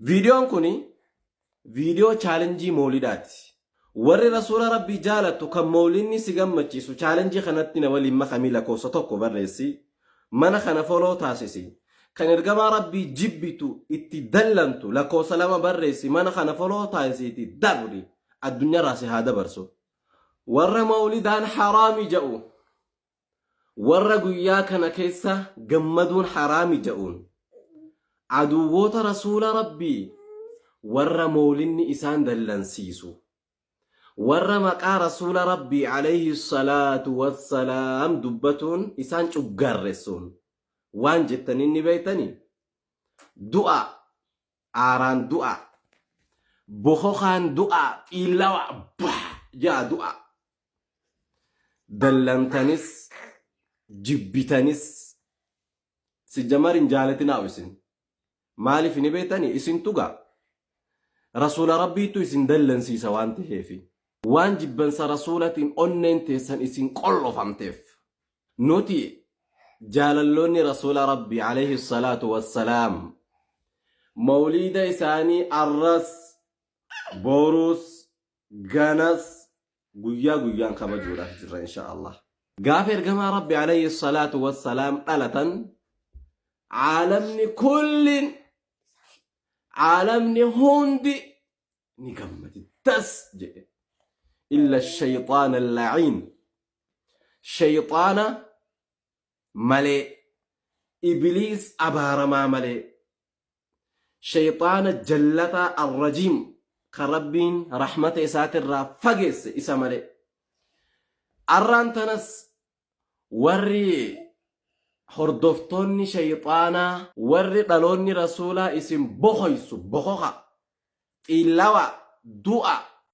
Viidiyoon kun viidiyoo chaalenjii moolidaati. Warri Rasuula Rabbii jaalattu kan moolinni si gammachiisu chaalenjii kanatti na waliin makamii lakkoofsa tokko barreessi. Mana kana foloo taasisi. Kan ergamaa Rabbii jibbitu itti dallantu lakkoofsa 2 barreessi mana kana foloo taasisiiti dabri addunyaarraa si haa dabarsu. Warra mawlidaan haraami ja'u Warra guyyaa kana keessa gammaduun haraami ja'uun aduwwoota Rasuula Rabbii warra mawlinni isaan dallansiisu warra maqaa Rasuula Rabbii alayhi salaatu wassalaam dubbatuun isaan cuggaarressuun waan jettaniin ni beektanii? Du'a aaraan du'a bokokaan du'a xiillawa bah ja'a du'a Dallantanis jibbitanis sijjamar hin jaalatinaa isin. Maaliif ni beektani isin tuga. Rasuula Rabbiitu isin dallansiisa waan ta'eefi. Waan jibbansa rasuulatiin onneen teessan isin qollofamteef. Nuti jaalalloonni rasuula Rabbii alayhi salaatu wassalaam mawliida isaanii arras boruus ganas guyyaa guyyaan kabajuudhaaf jirra insha Allah. Gaafa ergamaa Rabbi alayhi salaatu wassalaam dhalatan caalamni kulliin caalamni hundi ni gammade das jedhe illa shayxaana laciin shayxaana malee ibliis abaaramaa malee Sheyxaana jallataa arrajiim kan Rabbiin rahmata isaatirraa fageesse isa malee. Arraan tanas warri hordoftoonni sheyxaanaa warri dhaloonni rasuulaa isin bokoysu bokoka xiillawa du'a